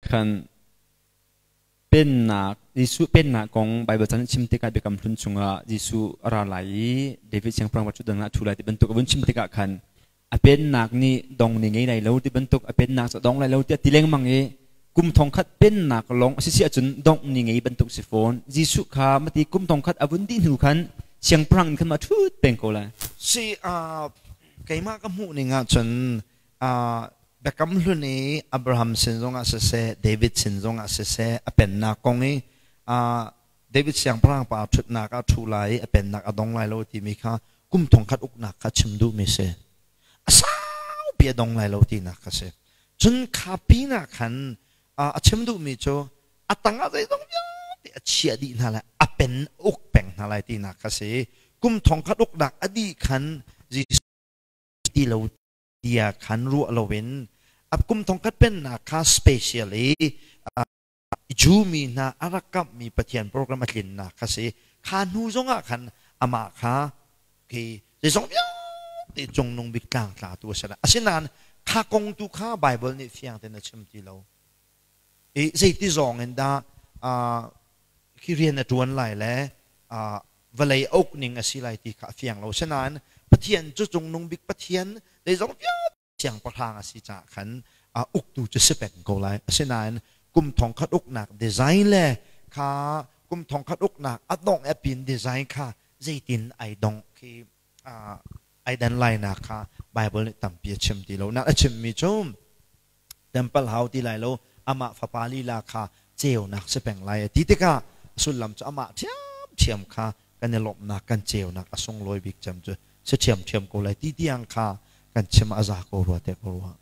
Khan pennak Jesuh pennak kong Bible chan chim tikah, Biakam Hlun chungah Jesuh a ra lai i David siangpahrang ṭhutdan ah a ṭhu lai ti bantuk a vun chim tikah khan, a pennak nih dong ni ngei lai lo ti bantuk, a pennak cu dong lai lo tiah ti lengmang i, kum 1000 pennak lawng a si si ahcun dongh ni ngei bantuk si fawn. Jesuh kha mati kum 1000 a vun dih hnu khan siangpahrang in khan ma ṭhut peng ko lai. Si, keimah ka hmuh ning ahcun Biakam Hlun i Abraham sin zongah siseh, David sin zongah siseh, a pennak kong i David siangpahrang pa ṭhutnak ah ṭhu lai i a pennak a dong lai lo timi kha kum 1000 uknak kha chim duhmi si. A saupi a dong lai lo tinak kha si. Cun kha pinah khan a chim duhmi cu a tangah zeizong vialte a chiah dih hna lai, a pen uk peng hna lai tinak kha si. Kum 1000 uknak a dih khan Jesuh ti lo tiah khan ruah loin a kum 1000 pennak kha special i Jew mi hna a rak kamhmi Pathian program a tlinnak kha si. Kha hnu zongah khan amah kha khi zeizong vialte cungnung bik tlangtlatu a si. Asinain kha kong tu kha Bible nih fiang tein a chim ti lo. I zeiti zong in dah khi rian a ṭuan lai le vawlei a uk ning a si lai ti kha a fiang lo. Asinain Pathian cu cungnung bik Pathian, zeizong vialte siangpahrang a si caah khan uktu cu si peng ko lai. Asinain kum 1000 uknak design le kha kum 1000 uknak a dongh a pin design kha zeitin ai dongh khi ai dan lainak kha Bible nih tampi a chim ti lo. Na a chimmi cu temple hau ti lai lo, amah fapa lila kha ceunak si peng lai a ti tikah sullam cu amah ṭhiamṭhiam kha kan i lawmhnak, kan ceunak a sunglawi bik cem cu si ṭhiamṭhiam ko lai ti tiang kha kan chim a za ko rua te ko rua.